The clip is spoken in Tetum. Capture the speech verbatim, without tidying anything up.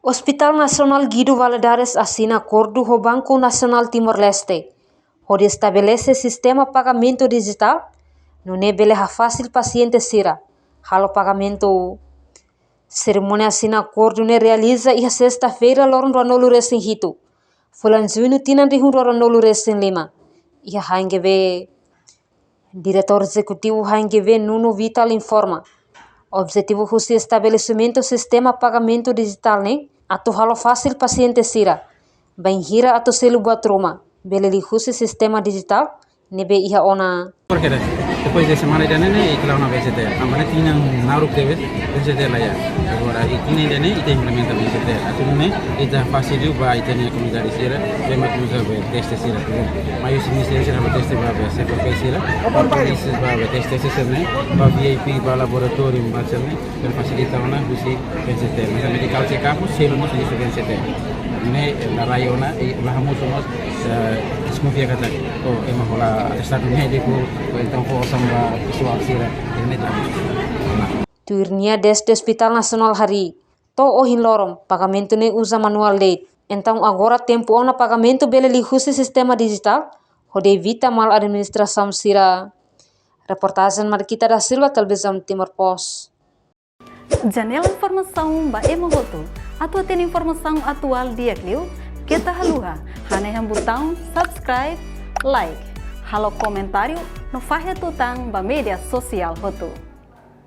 Hospital Nasionál Guido Valadares asina akordu ho Banku Nasionál Timor-Leste, hodi estabelese sistema pagamentu dijitál, nune'e bele hafasil pasiente sira halo pagamentu. Serimónia asina akordu ne'e realiza iha sesta-feira loron ruanulu-resin-hitu, fulan juñu tinan rihun ruanulu-resin-lima, iha H N G V. Diretór Ezekutivu H N G V Nuno Vital informa, objetivu husi estabelesimentu sistema pagamentu dijitál ne'e atu halo fasil pasiente sira, bainhira atu selu buat ruma, bele liuhusi sistema dijitál ne'ebé iha ona. Porque depois de semana ida-ne'e, ita la'o ona B C T L. Tanba ne'e tinan naruk tebes B C T L la iha. Agora, i tinan ida-ne'e, ita implementa B C T L. Atu nune'e, ita fasil liu ba ita-nia komunidade sira, bele mak uza be teste sira. Maioria sira, sira halo teste ba be C F P sira, ba polísia ba be teste sira ne'e, ba V I P, ba laboratóriu, ba sira ne'e, bele fasilita ona husi B C T L. Mas medical check-up, selu mós husi B C T L. Ne'e, la rai ona, i la hamutuk mós, eh, deskonfia katak, oh, ema hola atestadu médiku, ou entaun fó osan ba pesoál sira, ne'e la. Tuir nia dezde Hospital Nasionál harii, to'o ohin loron, pagamentu ne'e uza manuál de'it. Entaun agora tempu ona pagamentu bele liuhusi sistema dijitál, hodi evita mal-administrasaun sira. Reportajen Marquita da Silva, Televizaun Timor Post. Janela informasaun ba ema hotu. Atu hatene informasaun atuál di'ak liu, keta haluha hanehan butaun subscribe, like, halo komentáriu no fahe tutan ba média sosiál hotu.